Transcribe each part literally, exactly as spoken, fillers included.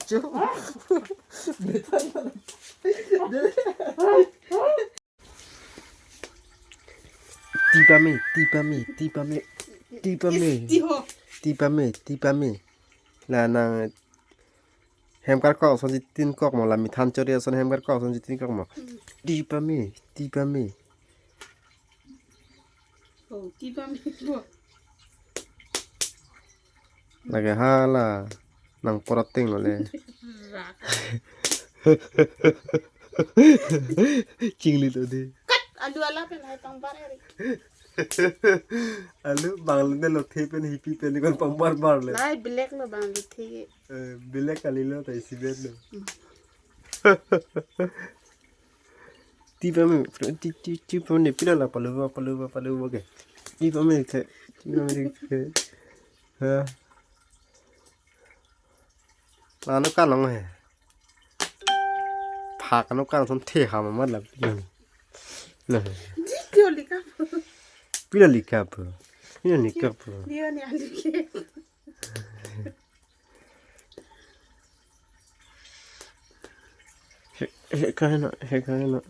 Chu. Ti pame, ti pame, ti pame, ti pame. Is ti ho. Ti pame, ti pame. La nang hem karkok ason chitin kok mo, la mithan chori ason hem karkok ason chitin kok mo. Hmm. Ti pame, ti pame. Oh, ti pame ho. Lake hala nang porot ting lo le. Rak. Chinglit odi. Kat, alu ala pen hai pangbar eri. Alu bang lo ne lo the pen hipi pen kon pangbar bar le. Lai black lo bang lo the. Eh, black kali lo tai si bet lo. Hmm. Ti pame, ti, ti, ti pame ne pila la palu ba, palu ba, palu ba ke. Ti pame ke, ti pame ke. Ha. Lano kan long he. Phak ano kan son the ha ma la. Na. Na. Di kyo lika. Pila lika po. Pila lika po. Dia ni alike. He, he, kaheno, he, kaheno.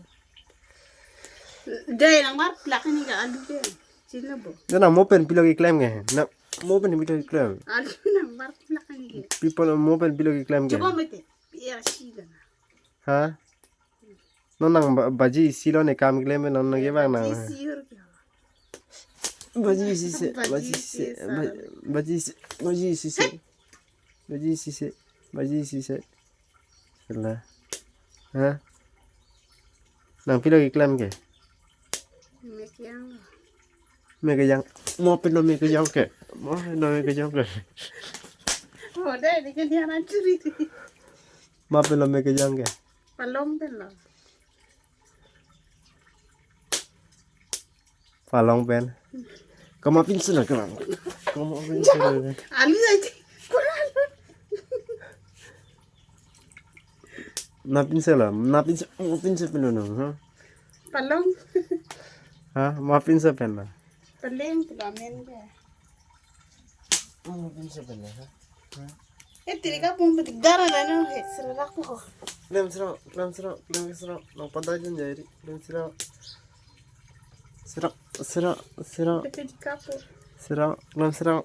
Dei, nang mar plak ni ka alu ke. Sino bo? Dei, nang mo pen pilo keklem ke. Na, mo pen pilo keklem. Alu nang mar plak ni ke. People mo pen pilo keklem ke. Coba mete. Iya, si kan. Ha? Non nang ba-, baji isi lo ne kam keklem non nang ke bang nang. Baji isi hur kya? Baji isi se, baji isi se, baji isi, baji isi se. Baji isi se. Baji isi se. Sela. Ha? Nang pilo keklem ke? Mek yang. Mek yang. Mo pen lo mek yang ke. Mo pen lo mek yang ke. Oh, dei, dei ke dia na churi. Mo pen lo mek yang ke. Palong pen lo. Palong pen. Kama pinse na kama. Kama pinse na. Alu aja. Kurang. Na pinse la, na pinse, na pinse pen lo, ha? Palong. Ha, ma pinse pen la. Paleng tu lamen ke. Na pinse pen la, ha? Eh, tiri ka pun pati gara na no he, sira ko. Klem sira, klem sira, klem sira. Nang padai jen jai ri, klem sira. Sira, sira, sira. Pati di kapo. Sira, klem sira.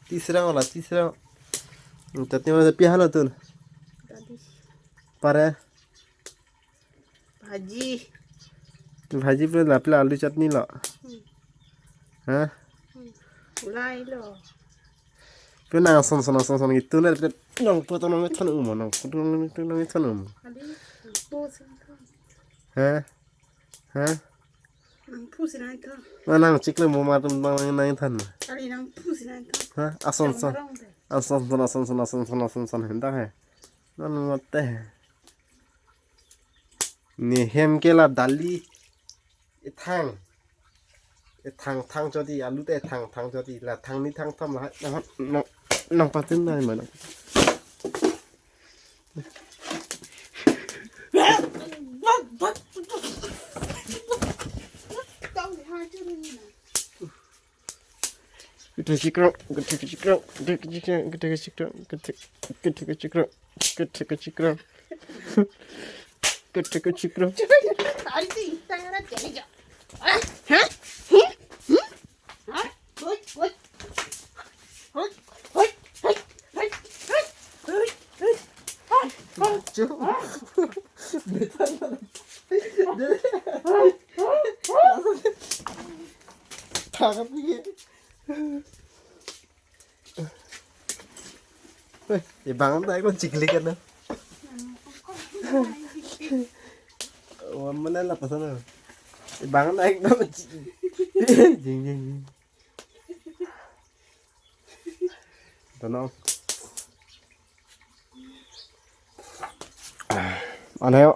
Ti sira wala, ti sira. Chatni wala pi halo tun. Tadi. Pare. Bhaji. Bhaji pen la pila alu chatni lo. Hmm. Ha? Hmm. Ulai lo. Pen nang son son son son itu na pen nang potong nang than umo nang potong nang nang than umo. Adi, po sing than. Ha? Ha? Nang pu sing nang than. Ma nang chiklo mo ma tum nang nang nang than. Adi nang pu sing nang than. Ha? Ason son. Chong rong de. Ason son ason son ason son ason son hendak he. Non mate. Ne hem ke la dali. Ethang. Ethang thang chodi, alu te ethang thang chodi. La thang ni thang tham la. Nang, nang, nang patin nai mana. Kete chikro, kete chikro, kete chikro, kete chikro, kete chikro, kete chikro, kete chikro, kete chikro. Ari ti, tangara jani ja. Ah, ha? Hmm? Hmm? Ha? Hoi, hoi. Hoi, hoi, hoi, hoi, hoi, hoi, hoi. Ha? Ha? Chu. Betul. Tangkap dia. Weh, ibang ta ikon chiklik kan na. Wah, mana la pasan na. Ibang ta ikon chiklik. Jing, jing, jing. Tanong. Ah, ano yo?